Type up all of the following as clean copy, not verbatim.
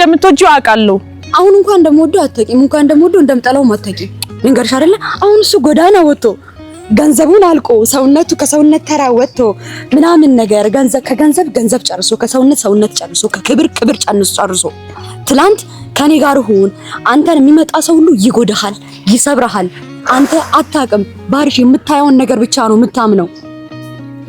እንደምትወጂው አውቃለሁ። አሁን እንኳን እንደምወደው አታውቂም፣ እንኳን እንደምወደው እንደምጠላውም አታውቂም። ልንገርሽ አይደለ አሁን እሱ ጎዳና ወጥቶ ገንዘቡን አልቆ ሰውነቱ ከሰውነት ተራ ወጥቶ ምናምን ነገር ገንዘብ ከገንዘብ ገንዘብ ጨርሶ ከሰውነት ሰውነት ጨርሶ ከክብር ክብር ጨርሶ ትላንት ከኔ ጋር ሁን፣ አንተን የሚመጣ ሰው ሁሉ ይጎዳሃል፣ ይሰብርሃል። አንተ አታውቅም ባርሽ፣ የምታየውን ነገር ብቻ ነው የምታምነው።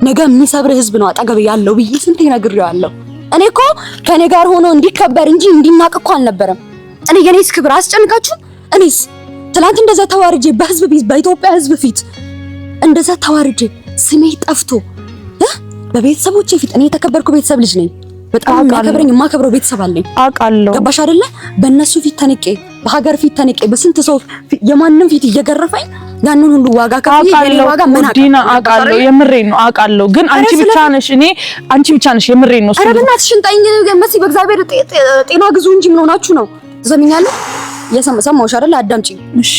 ነገ የሚሰብርህ ህዝብ ነው አጠገብ ያለው ብዬ ስንቴ ነግሬዋለሁ። እኔ እኮ ከኔ ጋር ሆኖ እንዲከበር እንጂ እንዲናቅ እኮ አልነበረም። እኔ የኔስ ክብር አስጨንቃችሁ? እኔስ ትላንት እንደዛ ተዋርጄ በህዝብ ፊት በኢትዮጵያ ህዝብ ፊት እንደዛ ተዋርጄ ስሜ ጠፍቶ በቤተሰቦቼ ፊት፣ እኔ የተከበርኩ ቤተሰብ ልጅ ነኝ። በጣም የሚያከብረኝ የማከብረው ቤተሰብ አለኝ። አውቃለሁ። ገባሽ አይደለ? በእነሱ ፊት ተንቄ፣ በሀገር ፊት ተንቄ፣ በስንት ሰው የማንም ፊት እየገረፈኝ ያንን ሁሉ ዋጋ ከፍዬ የኔ ዋጋ ምን ዲና አውቃለሁ። የምሬን ነው አውቃለሁ። ግን አንቺ ብቻ ነሽ እኔ አንቺ ብቻ ነሽ። የምሬን ነው። ኧረ በእናትሽ እንጣኝ መሲ፣ በእግዚአብሔር ጤና ግዙ እንጂ ምን ሆናችሁ ነው? ትሰሚኛለሽ? የሰማሁሽ አይደለ? አዳምጪኝ እሺ።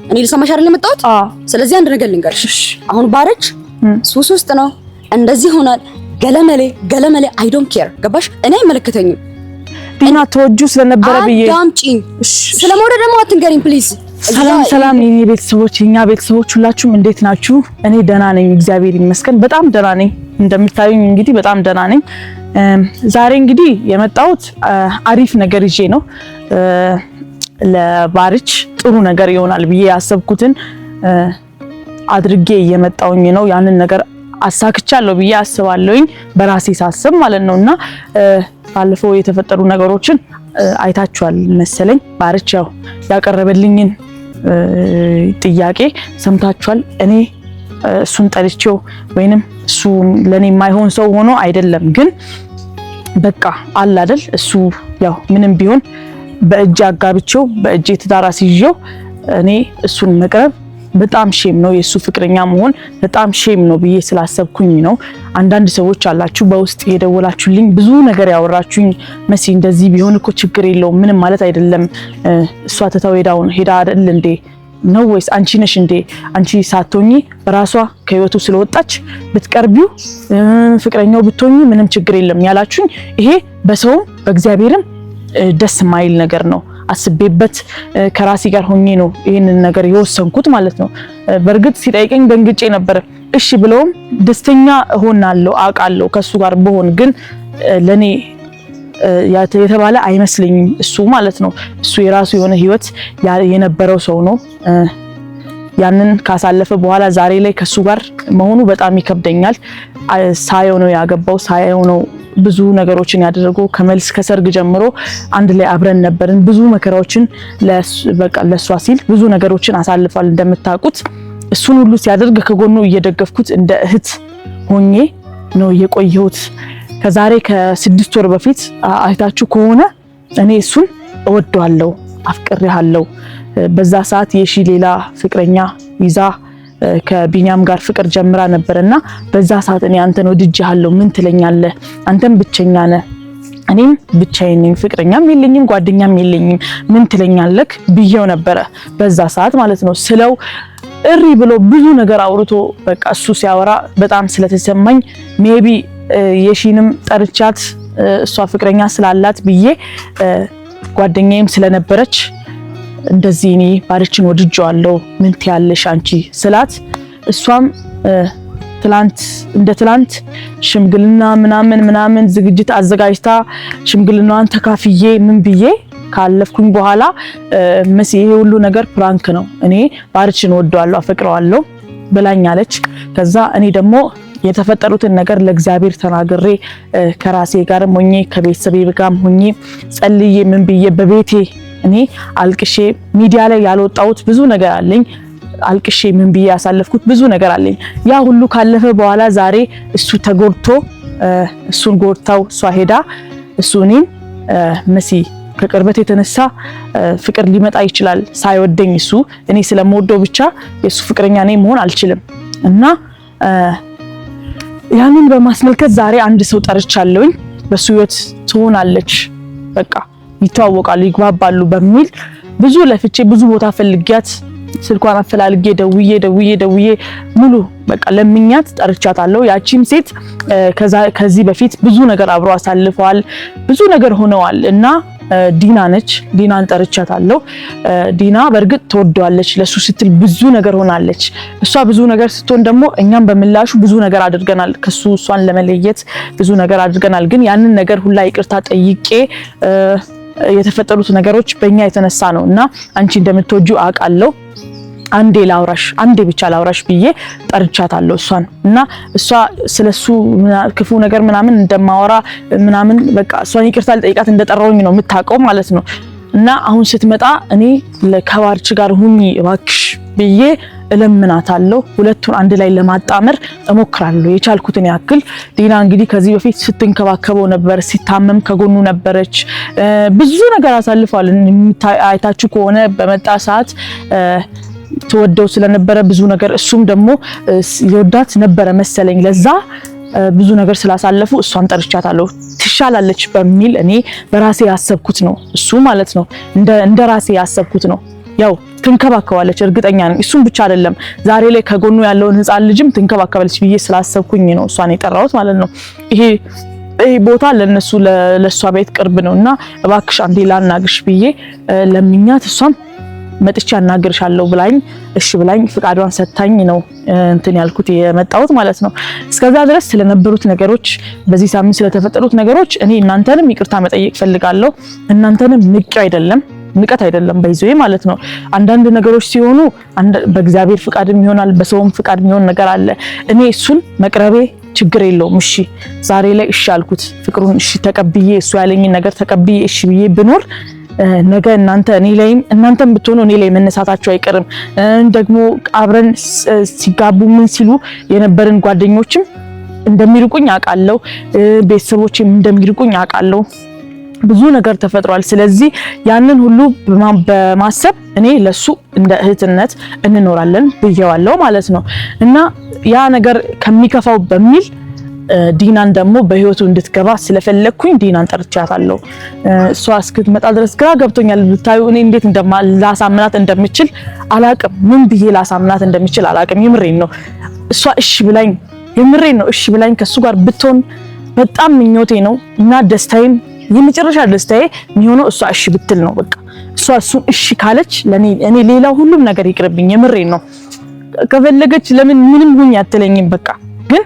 እኔ ልሰማሽ አይደል የመጣሁት? ስለዚህ አንድ ነገር ልንገርሽ። አሁን ባረች ሱስ ውስጥ ነው፣ እንደዚህ ሆናል፣ ገለመሌ ገለመሌ I don't care ገባሽ? እኔ አይመለከተኝም። ዲና ተወጁ ስለነበረ ብዬ አዳምጪኝ። ስለመውደድ ደግሞ አትንገሪኝ please። ሰላም ሰላም፣ የኔ ቤተሰቦች፣ የኛ ቤተሰቦች ሁላችሁም እንዴት ናችሁ? እኔ ደህና ነኝ፣ እግዚአብሔር ይመስገን። በጣም ደህና ነኝ። እንደምታዩኝ እንግዲህ በጣም ደህና ነኝ። ዛሬ እንግዲህ የመጣሁት አሪፍ ነገር ይዤ ነው። ለባርች ጥሩ ነገር ይሆናል ብዬ ያሰብኩትን አድርጌ እየመጣውኝ ነው። ያንን ነገር አሳክቻለሁ ብዬ አስባለሁኝ በራሴ ሳስብ ማለት ነው። እና ባለፈው የተፈጠሩ ነገሮችን አይታችኋል መሰለኝ። ባርች ያው ያቀረበልኝን ጥያቄ ሰምታችኋል። እኔ እሱን ጠልቼው ወይንም እሱ ለኔ የማይሆን ሰው ሆኖ አይደለም፣ ግን በቃ አለ አይደል እሱ ያው ምንም ቢሆን በእጅ አጋብቼው በእጄ ትዳር አስይዤው እኔ እሱን መቅረብ በጣም shame ነው፣ የእሱ ፍቅረኛ መሆን በጣም shame ነው ብዬ ስላሰብኩኝ ነው። አንዳንድ ሰዎች አላችሁ በውስጥ የደወላችሁልኝ ብዙ ነገር ያወራችሁኝ፣ መሲ እንደዚህ ቢሆን እኮ ችግር የለውም ምንም ማለት አይደለም፣ እሷ ትታው ሄዳ አይደል እንዴ ነው ወይስ አንቺ ነሽ እንዴ? አንቺ ሳትሆኚ በራሷ ከህይወቱ ስለወጣች ብትቀርቢው ፍቅረኛው ብትሆኚ ምንም ችግር የለም ያላችሁኝ፣ ይሄ በሰውም በእግዚአብሔርም ደስ የማይል ነገር ነው። አስቤበት ከራሴ ጋር ሆኜ ነው ይህንን ነገር የወሰንኩት ማለት ነው። በእርግጥ ሲጠይቀኝ ደንግጬ ነበር። እሺ ብለውም ደስተኛ እሆናለሁ አውቃለሁ ከሱ ጋር ብሆን፣ ግን ለኔ የተባለ አይመስለኝም እሱ ማለት ነው። እሱ የራሱ የሆነ ህይወት የነበረው ሰው ነው። ያንን ካሳለፈ በኋላ ዛሬ ላይ ከሱ ጋር መሆኑ በጣም ይከብደኛል። ሳየው ነው ያገባው፣ ሳየው ነው ብዙ ነገሮችን ያደረገው። ከመልስ ከሰርግ ጀምሮ አንድ ላይ አብረን ነበርን። ብዙ መከራዎችን በቃ ለሷ ሲል ብዙ ነገሮችን አሳልፏል እንደምታውቁት። እሱን ሁሉ ሲያደርግ ከጎኑ እየደገፍኩት እንደ እህት ሆኜ ነው የቆየሁት። ከዛሬ ከ6 ወር በፊት አይታችሁ ከሆነ እኔ እሱን እወደዋለሁ፣ አፍቅሬሃለሁ። በዛ ሰዓት የሺ ሌላ ፍቅረኛ ይዛ ከቢኒያም ጋር ፍቅር ጀምራ ነበር እና በዛ ሰዓት እኔ አንተን ወድጄሃለሁ፣ ምን ትለኛለህ? አንተም ብቸኛ ነህ፣ እኔም ብቻዬን ነኝ፣ ፍቅረኛም የለኝም፣ ጓደኛም የለኝም፣ ምን ትለኛለህ ብዬው ነበረ በዛ ሰዓት ማለት ነው። ስለው እሪ ብሎ ብዙ ነገር አውርቶ በቃ እሱ ሲያወራ በጣም ስለተሰማኝ maybe የሺንም ጠርቻት እሷ ፍቅረኛ ስላላት ብዬ ጓደኛዬም ስለነበረች እንደዚህ እኔ ባርችን ወድጄዋለሁ ምን ትያለሽ አንቺ ስላት፣ እሷም ትላንት እንደ ትላንት ሽምግልና ምናምን ምናምን ዝግጅት አዘጋጅታ ሽምግልናዋን ተካፍዬ ምን ብዬ ካለፍኩኝ በኋላ መሲ ይሄ ሁሉ ነገር prank ነው፣ እኔ ባርችን ወደዋለሁ አፈቅረዋለሁ ብላኛለች። ከዛ እኔ ደግሞ የተፈጠሩትን ነገር ለእግዚአብሔር ተናግሬ ከራሴ ጋርም ሆኜ ከቤተሰቤ ጋርም ሆኜ ጸልዬ ምን ብዬ በቤቴ እኔ አልቅሼ ሚዲያ ላይ ያልወጣሁት ብዙ ነገር አለኝ። አልቅሼ ምን ብዬ ያሳለፍኩት ብዙ ነገር አለኝ። ያ ሁሉ ካለፈ በኋላ ዛሬ እሱ ተጎድቶ እሱን ጎድታው እሷ ሄዳ እሱ እኔን መሲ ከቅርበት የተነሳ ፍቅር ሊመጣ ይችላል። ሳይወደኝ እሱ እኔ ስለምወደው ብቻ የእሱ ፍቅረኛ እኔ መሆን አልችልም እና ያንን በማስመልከት ዛሬ አንድ ሰው ጠርቻለሁኝ። በሱ ህይወት ትሆናለች፣ በቃ ይተዋወቃሉ፣ ይግባባሉ በሚል ብዙ ለፍቼ ብዙ ቦታ ፈልጊያት ስልኳን አፈላልጌ ደውዬ ደውዬ ደውዬ ሙሉ በቃ ለምኛት ጠርቻታለሁ። ያቺም ሴት ከዚህ በፊት ብዙ ነገር አብሮ አሳልፈዋል፣ ብዙ ነገር ሆነዋል እና ዲና ነች። ዲናን ጠርቻታለሁ። ዲና በእርግጥ ትወደዋለች። ለሱ ስትል ብዙ ነገር ሆናለች። እሷ ብዙ ነገር ስትሆን ደግሞ እኛም በምላሹ ብዙ ነገር አድርገናል። ከሱ እሷን ለመለየት ብዙ ነገር አድርገናል። ግን ያንን ነገር ሁላ ይቅርታ ጠይቄ የተፈጠሩት ነገሮች በእኛ የተነሳ ነው እና አንቺ እንደምትወጂው አውቃለሁ፣ አንዴ ላውራሽ፣ አንዴ ብቻ ላውራሽ ብዬ ጠርቻታለሁ እሷን። እና እሷ ስለሱ ክፉ ነገር ምናምን እንደማወራ ምናምን በቃ እሷን ይቅርታ ልጠይቃት እንደጠራውኝ ነው የምታውቀው ማለት ነው። እና አሁን ስትመጣ እኔ ከባርች ጋር ሁኚ እባክሽ ብዬ እለምናታለሁ። ሁለቱን አንድ ላይ ለማጣመር እሞክራለሁ የቻልኩትን ያክል። ዲና እንግዲህ ከዚህ በፊት ስትንከባከበው ነበር፣ ሲታመም ከጎኑ ነበረች። ብዙ ነገር አሳልፏል። አይታችሁ ከሆነ በመጣ ሰዓት ትወደው ስለነበረ ብዙ ነገር እሱም ደግሞ የወዳት ነበረ መሰለኝ። ለዛ ብዙ ነገር ስላሳለፉ እሷን ጠርቻታለሁ ትሻላለች በሚል እኔ በራሴ ያሰብኩት ነው እሱ ማለት ነው። እንደ ራሴ ያሰብኩት ነው። ያው ትንከባከባለች እርግጠኛ ነኝ። እሱም ብቻ አይደለም ዛሬ ላይ ከጎኑ ያለውን ሕፃን ልጅም ትንከባከባለች ብዬ ስላሰብኩኝ ነው እሷን የጠራሁት ማለት ነው። ይሄ ቦታ ለነሱ ለሷ ቤት ቅርብ ነው እና እባክሽ አንዴ ላናግርሽ ብዬ ለምኛት እሷም መጥቼ አናግርሻለሁ ብላኝ እሺ ብላኝ ፍቃዷን ሰታኝ ነው እንትን ያልኩት የመጣሁት ማለት ነው። እስከዛ ድረስ ስለነበሩት ነገሮች፣ በዚህ ሳምንት ስለተፈጠሩት ነገሮች እኔ እናንተንም ይቅርታ መጠየቅ ፈልጋለሁ። እናንተንም ንቄ አይደለም፣ ንቀት አይደለም በይዞ ማለት ነው። አንዳንድ ነገሮች ሲሆኑ በእግዚአብሔር ፍቃድም ይሆናል በሰውም ፍቃድ የሚሆን ነገር አለ። እኔ እሱን መቅረቤ ችግር የለውም። እሺ ዛሬ ላይ እሺ አልኩት፣ ፍቅሩን እሺ ተቀብዬ፣ እሱ ያለኝን ነገር ተቀብዬ እሺ ብዬ ብኖር ነገ እናንተ እኔ ላይም እናንተም ብትሆኑ እኔ ላይ መነሳታችሁ አይቀርም። ደግሞ አብረን ሲጋቡ ምን ሲሉ የነበርን ጓደኞችም እንደሚርቁኝ አውቃለሁ። ቤተሰቦችም እንደሚርቁኝ አውቃለሁ። ብዙ ነገር ተፈጥሯል። ስለዚህ ያንን ሁሉ በማሰብ እኔ ለሱ እንደ እህትነት እንኖራለን ብየዋለሁ ማለት ነው። እና ያ ነገር ከሚከፋው በሚል ዲናን ደግሞ በህይወቱ እንድትገባ ስለፈለግኩኝ ዲናን ጠርቻታለሁ። እሷ እስክትመጣ ድረስ ግራ ገብቶኛል። ብታዩ እኔ እንዴት ላሳምናት እንደምችል አላቅም። ምን ብዬ ላሳምናት እንደምችል አላቅም። የምሬን ነው። እሷ እሺ ብላኝ፣ የምሬን ነው፣ እሺ ብላኝ ከሱ ጋር ብትሆን በጣም ምኞቴ ነው እና ደስታዬም የመጨረሻ ደስታዬ የሚሆነው እሷ እሺ ብትል ነው። በቃ እሷ እሱን እሺ ካለች ለኔ እኔ ሌላው ሁሉም ነገር ይቅርብኝ። የምሬን ነው። ከፈለገች ለምን ምንም ሁኝ አትለኝም። በቃ ግን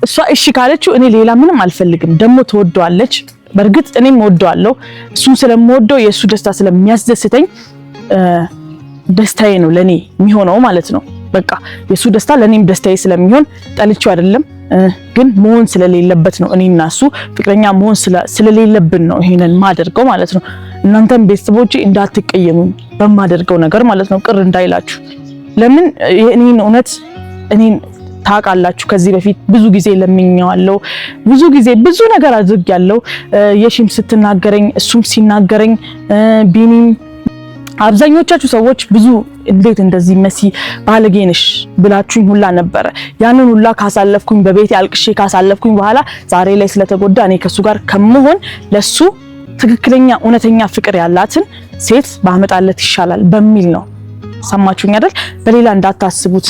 እሷ እሺ ካለችው እኔ ሌላ ምንም አልፈልግም። ደግሞ ትወደዋለች። በእርግጥ እኔም እወደዋለሁ። እሱን ስለምወደው የእሱ ደስታ ስለሚያስደስተኝ ደስታዬ ነው ለኔ የሚሆነው ማለት ነው። በቃ የእሱ ደስታ ለኔም ደስታዬ ስለሚሆን ጠልቼው አይደለም፣ ግን መሆን ስለሌለበት ነው። እኔና እሱ ፍቅረኛ መሆን ስለሌለብን ነው ይሄንን ማደርገው ማለት ነው። እናንተም ቤተሰቦቼ እንዳትቀየሙ በማደርገው ነገር ማለት ነው፣ ቅር እንዳይላችሁ። ለምን እኔን እውነት እኔን ታውቃላችሁ። ከዚህ በፊት ብዙ ጊዜ ለምኜዋለሁ፣ ብዙ ጊዜ ብዙ ነገር አድርጌያለሁ። የሺም ስትናገረኝ እሱም ሲናገረኝ ቢኒም አብዛኞቻችሁ ሰዎች ብዙ እንዴት እንደዚህ መሲ ባለጌ ነሽ ብላችሁኝ ሁላ ነበረ። ያንን ሁላ ካሳለፍኩኝ፣ በቤቴ አልቅሼ ካሳለፍኩኝ በኋላ ዛሬ ላይ ስለተጎዳ እኔ ከሱ ጋር ከመሆን ለሱ ትክክለኛ እውነተኛ ፍቅር ያላትን ሴት ባመጣለት ይሻላል በሚል ነው። ሰማችሁኝ አይደል? በሌላ እንዳታስቡት።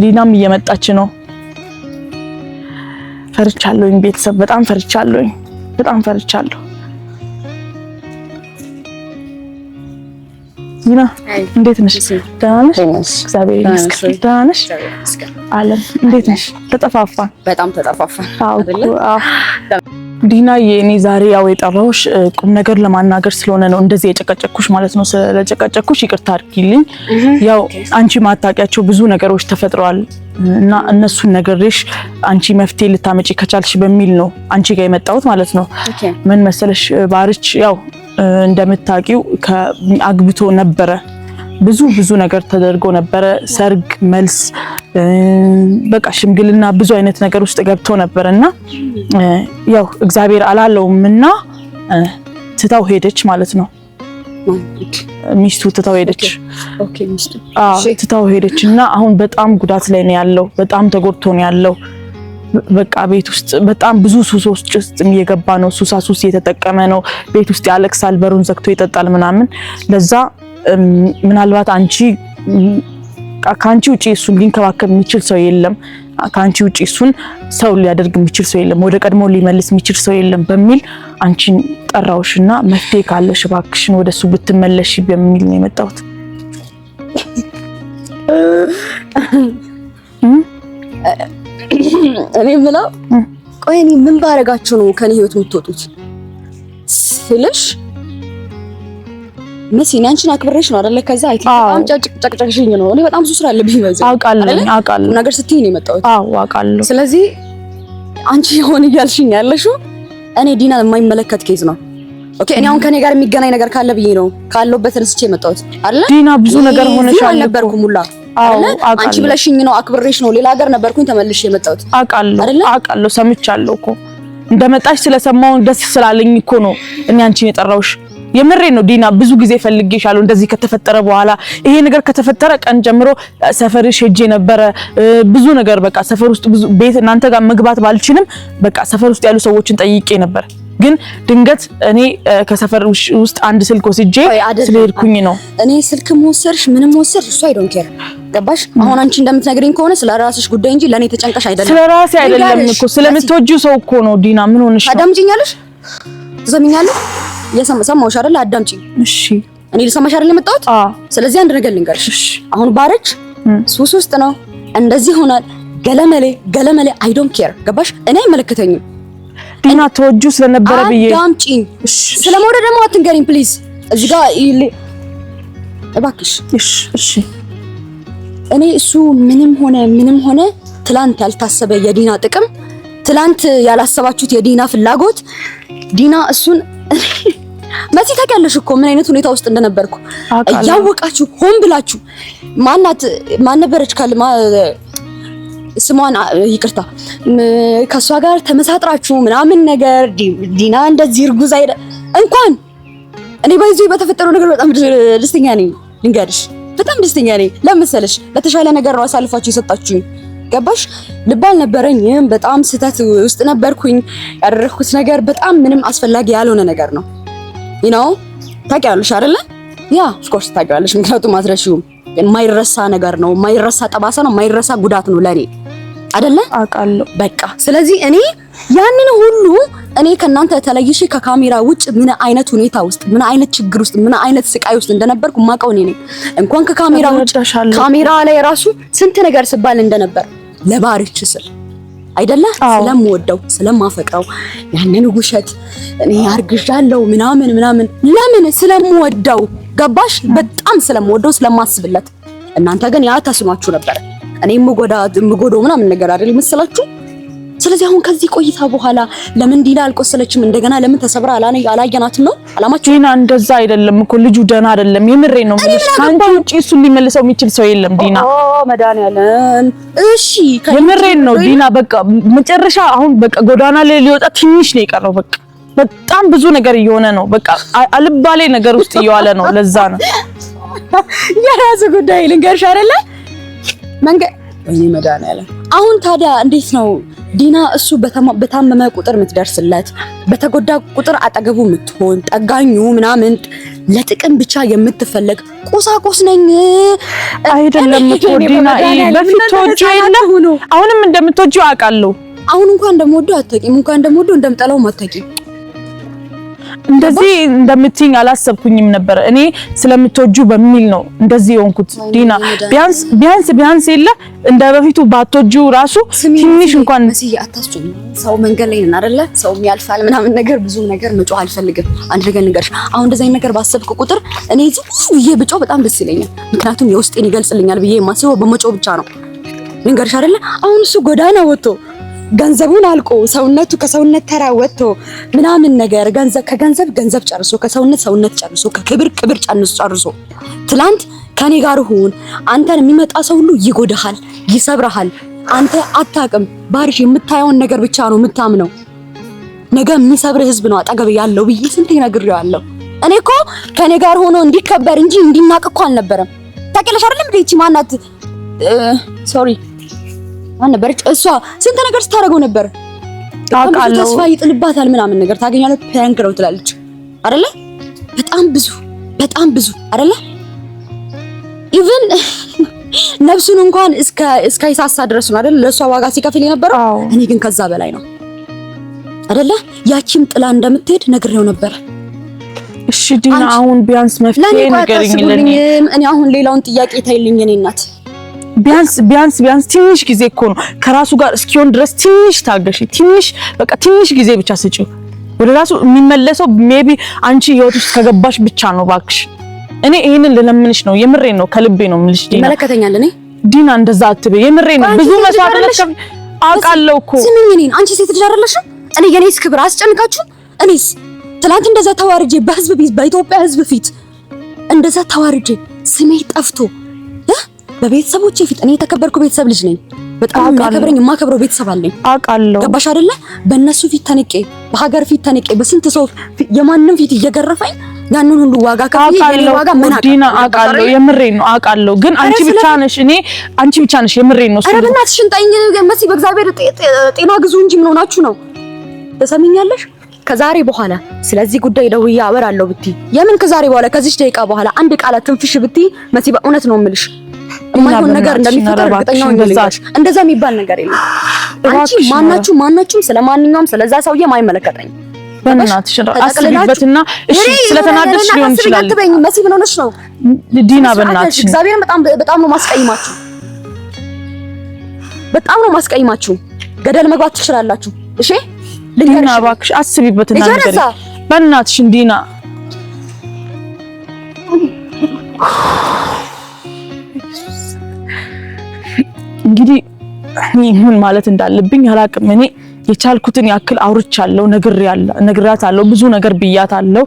ዲናም እየመጣች ነው። ፈርቻለሁኝ ቤተሰብ፣ በጣም ፈርቻለሁኝ፣ በጣም ፈርቻለሁ። ዲና እንዴት ነሽ? ደህና ነሽ? እግዚአብሔር ይመስገን። ደህና ነሽ? አለም እንዴት ነሽ? ተጠፋፋን፣ በጣም ተጠፋፋን። አዎ። ዲና የኔ ዛሬ ያው የጠራሁሽ ቁም ነገር ለማናገር ስለሆነ ነው እንደዚህ የጨቀጨኩሽ ማለት ነው። ስለጨቀጨኩሽ ይቅርታ አድርጊልኝ። ያው አንቺ ማታውቂያቸው ብዙ ነገሮች ተፈጥረዋል እና እነሱን ነገርሽ አንቺ መፍትሄ ልታመጪ ከቻልሽ በሚል ነው አንቺ ጋር የመጣሁት ማለት ነው። ምን መሰለሽ ባርች ያው እንደምታውቂው አግብቶ ነበረ፣ ብዙ ብዙ ነገር ተደርጎ ነበረ። ሰርግ፣ መልስ፣ በቃ ሽምግልና ብዙ አይነት ነገር ውስጥ ገብቶ ነበር እና ያው እግዚአብሔር አላለውም እና ትታው ሄደች ማለት ነው። ሚስቱ ትታው ሄደች። አዎ ትታው ሄደች እና አሁን በጣም ጉዳት ላይ ነው ያለው። በጣም ተጎድቶ ነው ያለው። በቃ ቤት ውስጥ በጣም ብዙ ሱሶች ውስጥ እየገባ ነው። ሱሳ ሱስ እየተጠቀመ ነው። ቤት ውስጥ ያለቅሳል፣ በሩን ዘግቶ ይጠጣል ምናምን። ለዛ ምናልባት አንቺ በቃ ከአንቺ ውጪ እሱን ሊንከባከብ የሚችል ሰው የለም፣ ከአንቺ ውጪ እሱን ሰው ሊያደርግ የሚችል ሰው የለም፣ ወደ ቀድሞ ሊመልስ የሚችል ሰው የለም በሚል አንቺን ጠራውሽና መፍትሄ ካለሽ እባክሽን ወደ እሱ ብትመለሽ በሚል ነው የመጣሁት። እኔ የምለው ቆይ እኔ ምን ባረጋችሁ ነው ከኔ ህይወት የምትወጡት ስልሽ መሲ እኔ አንቺን አክብሬሽ ነው አይደለ? ከዛ አይ በጣም ጨቅጨቅሽኝ ነው። እኔ በጣም ብዙ ስራ አለብኝ በዚህ አውቃለሁ አውቃለሁ ነገር ስትይኝ ነው የመጣሁት። አዎ አውቃለሁ። ስለዚህ አንቺ የሆነ እያልሽኝ ያለሽው እኔ ዲና የማይመለከት case ነው። Okay እኔ አሁን ከኔ ጋር የሚገናኝ ነገር ካለ ብዬ ነው ካለሁበት ተነስቼ የመጣሁት አይደለ? ዲና ብዙ ነገር ሆነሻል። አልነበርኩም ሁላ አይደለ? አንቺ ብለሽኝ ነው አክብሬሽ ነው። ሌላ ሀገር ነበርኩኝ ተመልሼ የመጣሁት። አውቃለሁ አውቃለሁ፣ ሰምቻለሁ እኮ እንደመጣሽ ስለሰማሁ ደስ ስላለኝ እኮ ነው እኔ አንቺን የጠራሁሽ። የምሬ ነው ዲና፣ ብዙ ጊዜ ፈልጌሻለሁ። እንደዚህ ከተፈጠረ በኋላ ይሄ ነገር ከተፈጠረ ቀን ጀምሮ ሰፈርሽ ሄጄ ነበረ። ብዙ ነገር በቃ ሰፈር ውስጥ ብዙ ቤት እናንተ ጋር መግባት ባልችልም በቃ ሰፈር ውስጥ ያሉ ሰዎችን ጠይቄ ነበር። ግን ድንገት እኔ ከሰፈር ውስጥ አንድ ስልክ ወስጄ ስለሄድኩኝ ነው። እኔ ስልክ ወሰድሽ ምንም ወሰድሽ እሱ I don't care ገባሽ? አሁን አንቺ እንደምትነግሪኝ ከሆነ ስለ ራስሽ ጉዳይ እንጂ ለእኔ ተጨንቀሽ አይደለም። ስለ ራሴ አይደለም እኮ ስለምትወጂው ሰው እኮ ነው ዲና። ምን ሆነሽ ነው? አዳምጪኛለሽ? ትሰሚኛለሽ? እየሰማሁሽ አይደል? አዳምጪኝ። እሺ እኔ ልሰማሽ አይደል የመጣሁት? ስለዚህ አንድ ነገር ልንገርሽ። አሁን ባረች ሱስ ውስጥ ነው፣ እንደዚህ ሆናል፣ ገለመሌ ገለመሌ I don't care ገባሽ? እኔ አይመለከተኝም። ዲና ተወጂው ስለነበረ ብዬ አዳምጪኝ። ስለመውደድ ደግሞ አትንገሪኝ please። እዚህ ጋር እባክሽ። እሺ እሺ። እኔ እሱ ምንም ሆነ ምንም ሆነ ትላንት ያልታሰበ የዲና ጥቅም፣ ትላንት ያላሰባችሁት የዲና ፍላጎት፣ ዲና እሱን መሲ ታውቂያለሽ እኮ ምን አይነት ሁኔታ ውስጥ እንደነበርኩ እያወቃችሁ ሆን ብላችሁ ማናት ማን ነበረች ካልማ ስሟን ይቅርታ፣ ከእሷ ጋር ተመሳጥራችሁ ምናምን ነገር ዲና እንደዚህ እርጉዝ አይደ እንኳን እኔ ባይዞ በተፈጠረው ነገር በጣም ደስተኛ ነኝ። ልንገርሽ በጣም ደስተኛ ነኝ። ለምን መሰለሽ? ለተሻለ ነገር ነው አሳልፋችሁ የሰጣችሁኝ። ገባሽ? ልብ አልነበረኝም። በጣም ስህተት ውስጥ ነበርኩኝ። ያደረግኩት ነገር በጣም ምንም አስፈላጊ ያልሆነ ነገር ነው። You know ታውቂያለሽ አይደለ? Yeah, of course ታውቂያለሽ። ምክንያቱም አትረሺውም። የማይረሳ ነገር ነው። የማይረሳ ጠባሳ ነው። የማይረሳ ጉዳት ነው ለኔ አይደለ? አውቃለሁ። በቃ ስለዚህ እኔ ያንን ሁሉ እኔ ከእናንተ ተለይሼ ከካሜራ ውጭ ምን አይነት ሁኔታ ውስጥ፣ ምን አይነት ችግር ውስጥ፣ ምን አይነት ስቃይ ውስጥ እንደነበርኩ ማውቀው እኔ ነኝ። እንኳን ከካሜራ ውጭ ካሜራ ላይ ራሱ ስንት ነገር ስባል እንደነበር ለባርች ስል አይደለ? ስለምወደው ስለማፈቅረው ያንን ውሸት እኔ አርግዣለሁ ምናምን ምናምን ለምን ስለምወደው ገባሽ? በጣም ስለምወደው ስለማስብለት። እናንተ ግን ያ ተስኗችሁ ነበር። እኔ የምጎዳው ምናምን ነገር አይደል መሰላችሁ? ስለዚህ አሁን ከዚህ ቆይታ በኋላ ለምን ዲና አልቆሰለችም? እንደገና ለምን ተሰብራ አላየናትም ነው አላማችሁ? ዲና እንደዛ አይደለም እኮ ልጁ ደህና አይደለም። የምሬ ነው የምልሽ። ከአንቺ ውጪ እሱን ሊመልሰው የሚችል ሰው የለም ዲና። ኦ መድኃኒዓለም። እሺ የምሬን ነው ዲና። በቃ መጨረሻ አሁን በቃ ጎዳና ላይ ሊወጣ ትንሽ ነው የቀረው። በቃ በጣም ብዙ ነገር እየሆነ ነው። በቃ አልባሌ ነገር ውስጥ እየዋለ ነው። ለዛ ነው የራሱ ጉዳይ ልንገርሽ አይደለ መንገ ወይኔ መድኃኒዓለም። አሁን ታዲያ እንዴት ነው ዲና እሱ በታመመ ቁጥር የምትደርስለት፣ በተጎዳ ቁጥር አጠገቡ የምትሆን ጠጋኙ ምናምን ለጥቅም ብቻ የምትፈለግ ቁሳቁስ ነኝ አይደለም እኮ ዲና። በፊት ተወጂው የለ አሁንም እንደምትወጂው አውቃለሁ። አሁን እንኳን እንደምወደው አታውቂም፣ እንኳን እንደምወደው እንደምጠላውም አታውቂም። እንደዚህ እንደምትይኝ አላሰብኩኝም ነበር። እኔ ስለምትወጂው በሚል ነው እንደዚህ የሆንኩት ዲና። ቢያንስ ቢያንስ ቢያንስ የለ እንደ በፊቱ ባትወጂው ራሱ ትንሽ እንኳን መስዬ አታስጮኝ። ሰው መንገድ ላይ ነን አይደለ? ሰው ያልፋል ምናምን ነገር ብዙ ነገር መጮህ አልፈልግም። አንድ ነገር ልንገርሽ፣ አሁን እንደዚህ አይነት ነገር ባሰብክ ቁጥር እኔ ዝም ብዬ ብጮህ በጣም ደስ ይለኛል። ምክንያቱም የውስጤን ይገልጽልኛል ብዬ የማስበው በመጮህ ብቻ ነው። ልንገርሽ አይደለ? አሁን እሱ ጎዳና ወጥቶ ገንዘቡን አልቆ ሰውነቱ ከሰውነት ተራ ወጥቶ ምናምን ነገር ገንዘብ ከገንዘብ ገንዘብ ጨርሶ ከሰውነት ሰውነት ጨርሶ ከክብር ክብር ጨርሶ ትላንት ከኔ ጋር ሁን፣ አንተን የሚመጣ ሰው ሁሉ ይጎዳሃል፣ ይሰብርሃል። አንተ አታውቅም ባርሽ፣ የምታየውን ነገር ብቻ ነው የምታምነው። ነገ የሚሰብርህ ህዝብ ነው አጠገብ ያለው ብዬ ስንቴ ነግሬዋለሁ። እኔ እኮ ከኔ ጋር ሆኖ እንዲከበር እንጂ እንዲናቅ እኮ አልነበረም። ታውቂያለሽ አይደለም እንዴ? ይቺ ማናት? Sorry ማን ነበረች እሷ? ስንት ነገር ስታደርገው ነበር። አውቃለሁ። ተስፋ ይጥልባታል ምናምን ነገር ታገኛለህ፣ prank ነው ትላለች አይደለ? በጣም ብዙ በጣም ብዙ አይደለ? Even ነፍሱን እንኳን እስከ ይሳሳ ድረስ ነው አይደል ለእሷ ዋጋ ሲከፍል የነበረው። እኔ ግን ከዛ በላይ ነው አይደለ? ያቺም ጥላ እንደምትሄድ ነግሬው ነበር። እሺ ዲና፣ አሁን ቢያንስ መፍትሄ ንገሪኝ። ለኔ እኔ አሁን ሌላውን ጥያቄ ታይልኝ እኔ እናት ቢያንስ ቢያንስ ቢያንስ ትንሽ ጊዜ እኮ ነው ከራሱ ጋር እስኪሆን ድረስ ትንሽ ታገሺ። ትንሽ በቃ ትንሽ ጊዜ ብቻ ስጪው። ወደ ራሱ የሚመለሰው maybe አንቺ ህይወት ውስጥ ከገባሽ ብቻ ነው። እባክሽ እኔ ይሄንን ልለምንሽ ነው፣ የምሬን ነው፣ ከልቤ ነው የምልሽ። ዲና ይመለከተኛል። እኔ ዲና እንደዛ አትበይ፣ የምሬን ነው። ብዙ መስዋዕትነት አውቃለሁ እኮ። ስሚኝ፣ እኔን አንቺ ሴት ልጅ አይደለሽም? እኔ የኔስ ክብር አስጨንቃችሁ? እኔስ ትናንት እንደዛ ተዋርጄ በህዝብ ፊት፣ በኢትዮጵያ ህዝብ ፊት እንደዛ ተዋርጄ ስሜ ጠፍቶ በቤተሰቦቼ ፊት፣ እኔ የተከበርኩ ቤተሰብ ልጅ ነኝ። በጣም የሚያከብረኝ የማከብረው ቤተሰብ አለኝ። አውቃለሁ። ገባሽ አይደለ? በእነሱ ፊት ተንቄ፣ በሀገር ፊት ተንቄ፣ በስንት ሰው የማንም ፊት እየገረፈኝ ያንን ሁሉ ዋጋ ከፍዬ የኔ ዋጋ ምን ዲና አውቃለሁ፣ የምሬን ነው አውቃለሁ። ግን አንቺ ብቻ ነሽ፣ እኔ አንቺ ብቻ ነሽ፣ የምሬን ነው። ኧረ በእናትሽ እንጣኝ መሲ፣ በእግዚአብሔር ጤና ግዙ እንጂ ምን ሆናችሁ ነው? ትሰሚኛለሽ? ከዛሬ በኋላ ስለዚህ ጉዳይ ደውዬ አወራለሁ ብትይ፣ የምን ከዛሬ በኋላ፣ ከዚች ደቂቃ በኋላ አንድ ቃላት ትንፍሽ ብትይ መሲ፣ በእውነት ነው የምልሽ የማይሆን ነገር እንደሚፈጠር እርግጠኛ ሆኜ ልንገርሽ። እንደዛ የሚባል ነገር የለም። አንቺ ማናችሁ ማናችሁም ስለማንኛውም ስለዛ ሰውዬ ማይመለከተኝ። በእናትሽ አስቢበትና፣ እሺ ስለተናደድሽ ሊሆን ይችላል። መሲ ምን ሆነሽ ነው ዲና? በእናትሽ እግዚአብሔርን በጣም በጣም ነው ማስቀይማችሁ፣ በጣም ነው ማስቀይማችሁ። ገደል መግባት ትችላላችሁ። እሺ ዲና እባክሽ አስቢበትና ነገር በእናትሽ ዲና። እንግዲህ ምን ማለት እንዳለብኝ አላቅም። እኔ የቻልኩትን ያክል አውርቻለሁ፣ ነግሬያታለሁ፣ ብዙ ነገር ብያታለሁ።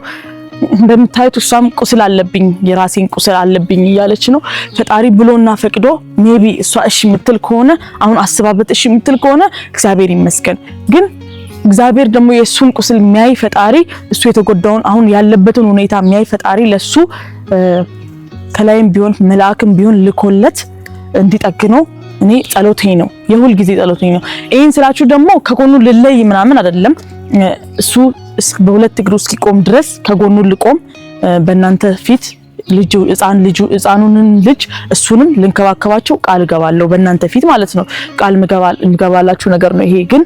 እንደምታዩት እሷም ቁስል አለብኝ የራሴን ቁስል አለብኝ እያለች ነው። ፈጣሪ ብሎና ፈቅዶ maybe እሷ እሺ የምትል ከሆነ፣ አሁን አስባበት እሺ የምትል ከሆነ እግዚአብሔር ይመስገን። ግን እግዚአብሔር ደግሞ የእሱን ቁስል የሚያይ ፈጣሪ፣ እሱ የተጎዳውን አሁን ያለበትን ሁኔታ የሚያይ ፈጣሪ ለሱ ከላይም ቢሆን መልአክም ቢሆን ልኮለት እንዲጠግነው እኔ ጸሎቴ ነው፣ የሁል ጊዜ ጸሎቴ ነው። ይሄን ስላችሁ ደግሞ ከጎኑ ልለይ ምናምን አይደለም። እሱ በሁለት እግሩ እስኪቆም ድረስ ከጎኑ ልቆም፣ በእናንተ ፊት ልጁ ህፃን ልጁ ህፃኑንን ልጅ እሱንም ልንከባከባቸው ቃል እገባለሁ፣ በእናንተ ፊት ማለት ነው። ቃል ምገባላችሁ ነገር ነው ይሄ። ግን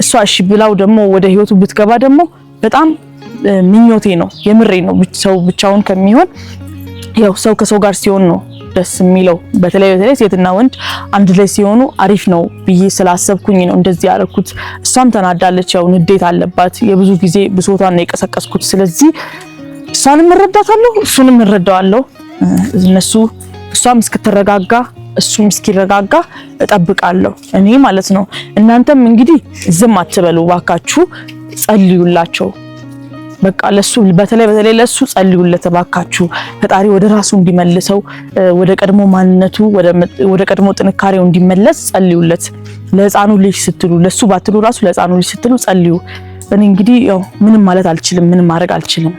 እሷ እሺ ብላው ደግሞ ወደ ህይወቱ ብትገባ ደግሞ በጣም ምኞቴ ነው፣ የምሬ ነው። ሰው ብቻውን ከሚሆን ያው ሰው ከሰው ጋር ሲሆን ነው ደስ የሚለው። በተለይ በተለይ ሴትና ወንድ አንድ ላይ ሲሆኑ አሪፍ ነው ብዬ ስላሰብኩኝ ነው እንደዚህ ያደረኩት። እሷም ተናዳለች፣ ያው ንዴት አለባት። የብዙ ጊዜ ብሶቷን ነው የቀሰቀስኩት። ስለዚህ እሷንም እረዳታለሁ፣ እሱንም እረዳዋለሁ። እነሱ እሷም እስክትረጋጋ እሱም እስኪረጋጋ እጠብቃለሁ እኔ ማለት ነው። እናንተም እንግዲህ ዝም አትበሉ ባካችሁ፣ ጸልዩላቸው። በቃ ለሱ በተለይ በተለይ ለሱ ጸልዩለት እባካችሁ። ፈጣሪ ወደ ራሱ እንዲመልሰው፣ ወደ ቀድሞ ማንነቱ፣ ወደ ቀድሞ ጥንካሬው እንዲመለስ ጸልዩለት። ለህፃኑ ልጅ ስትሉ፣ ለሱ ባትሉ ራሱ ለህፃኑ ልጅ ስትሉ ጸልዩ። እኔ እንግዲህ ያው ምንም ማለት አልችልም፣ ምንም ማድረግ አልችልም።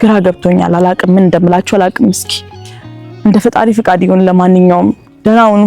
ግራ ገብቶኛል። አላቅም፣ ምን እንደምላችሁ አላቅም። እስኪ እንደ ፈጣሪ ፍቃድ ይሁን። ለማንኛውም ደህና ሁኑ።